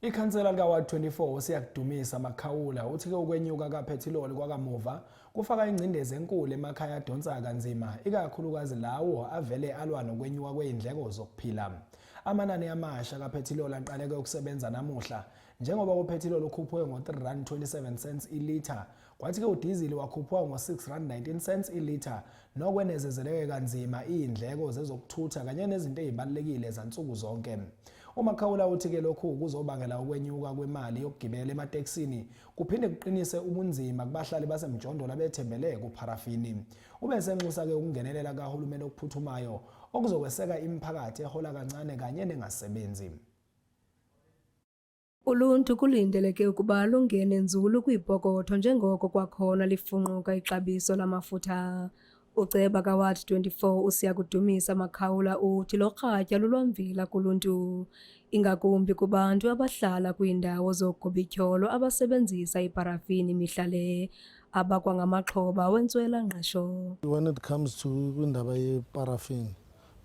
Ikhansela likaWard 24 uSiyakudumisa Makhawula uthi-ke ukwenyuka kaphethiloli kwakamuva kufaka ingcindezi enkulu emakhaya adonsa kanzima, ikakhulukazi lawo avele alwa nokwenyuka kwezindleko zokuphila. Amanani amasha kaphethiloli aqaleke ukusebenza namuhla njengoba uphethiloli ukhuphuke ngo-3 rand 27 cents ilitha, kwathi-ke udizili wakhuphuka ngo-6 rand 19 cents ilitha, nokwenezezeleke kanzima iy'ndleko zezokuthutha kanye nezinto ey'balulekile zansuku zonke. UMakhawula uthi-ke lokhu kuzobangela ukwenyuka kwemali yokugibela ematekisini kuphinde kuqinise ubunzima kubahlali basemjondolo abethembele kupharafini. Ube esenxusa-ke ukungenelela kahulumeni okuphuthumayo okuzokweseka imiphakathi ehola kancane kanye nengasebenzi. Uluntu kulindeleke ukuba lungene nzulu kwiipokotho njengoko kwakhona lifunquka ixabiso lamafutha. Uceba kaWard 24 uSiyakudumisa Makhawula uthi lo kratya lulwamvila kuluntu, ingakumbi kubantu abahlala kwiindawo zoogobityholo abasebenzisa iparafini mihla le, abakwangamaxhoba wentswela-ngqesho. When it comes to kwindaba yeparafini,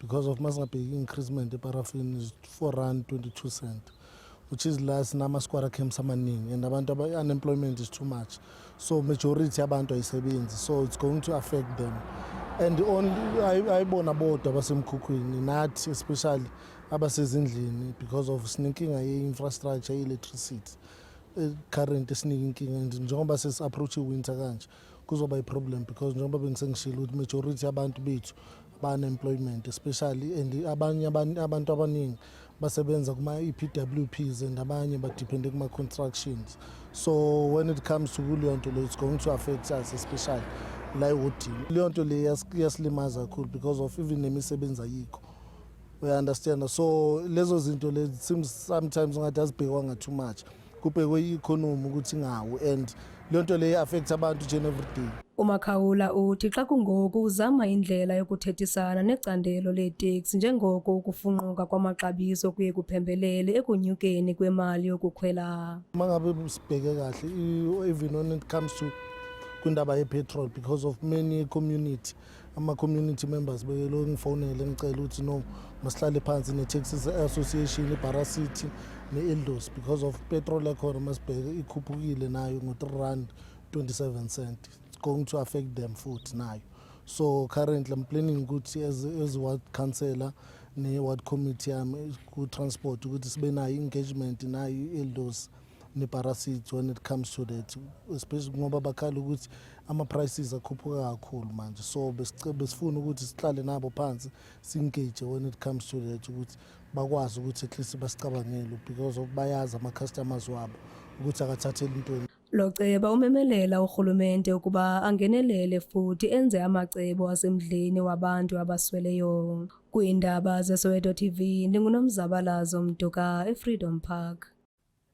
because of masingabheki i-increasement yeparafini is 4 rand 22 cent, which is la sinama-squatter camps amaningi and abantu unemployment is too much, so majority yabantu ayisebenzi, so it's going to affect them. And only ayibona bodwa abasemkhukhwini, nathi especially abasezindlini, because of sinenkinga ye-infrastructure, ye-electricity current esinika inkinga. And njengoba sesi-approach i-winter kanje, kuzoba i-problem because njengoba bengisengishilo ukuthi majority yabantu bethu ba-unemployment especially, and abanye abantu abaningi basebenza kuma-EPWPs and abanye badepende kuma-constructions. So when it comes to kuleyo nto leyo, it's going to affect us, especially la ewodini. Leyo nto leyo iyasilimaza kakhulu because of even nemisebenzi ayikho, uya-understand? So lezo zinto lezi seems sometimes ngathi azibhekwanga too much, kubhekwe i-economy ukuthi ingawi, and leyo nto leyo i-affect abantu each and every day. UMakhawula uthi xa kungoku uzama indlela yokuthethisana necandelo leeteksi njengoko ukufunquka kwamaxabiso kuye kuphembelele ekunyukeni kwemali yokukhwela. Uma ngabe sibheke kahle, even when it comes to kwindaba ye-petrol, because of many community, ama-community members belo ngifonele ngicela ukuthi no, masihlale phansi ne-taxi association, iBara City ne-Eldos, because of petrol ekhona masibheke ikhuphukile nayo ngo-3 rand 27 cent. It's going to affect them futhi nayo. So currently I'm planning ukuthi as ward councillor ne-ward committee yami ku-transport ukuthi sibe nayo i-engagement nayo i-Eldos neBara City when it comes to that, especially ngoba bakhala ukuthi ama-prices akhuphuka kakhulu manje. So besifuna ukuthi sihlale nabo phansi, si-engage when it comes to that, ukuthi bakwazi ukuthi at least basicabangele because of bayazi ama-customers wabo ukuthi akathatheli intweni. Lo ceba umemelela urhulumente ukuba angenelele futhi enze amacebo asemdleni wabantu abasweleyo. Kwiindaba zeSoweto TV, ndinguNomzabalazo Mduka eFreedom Park.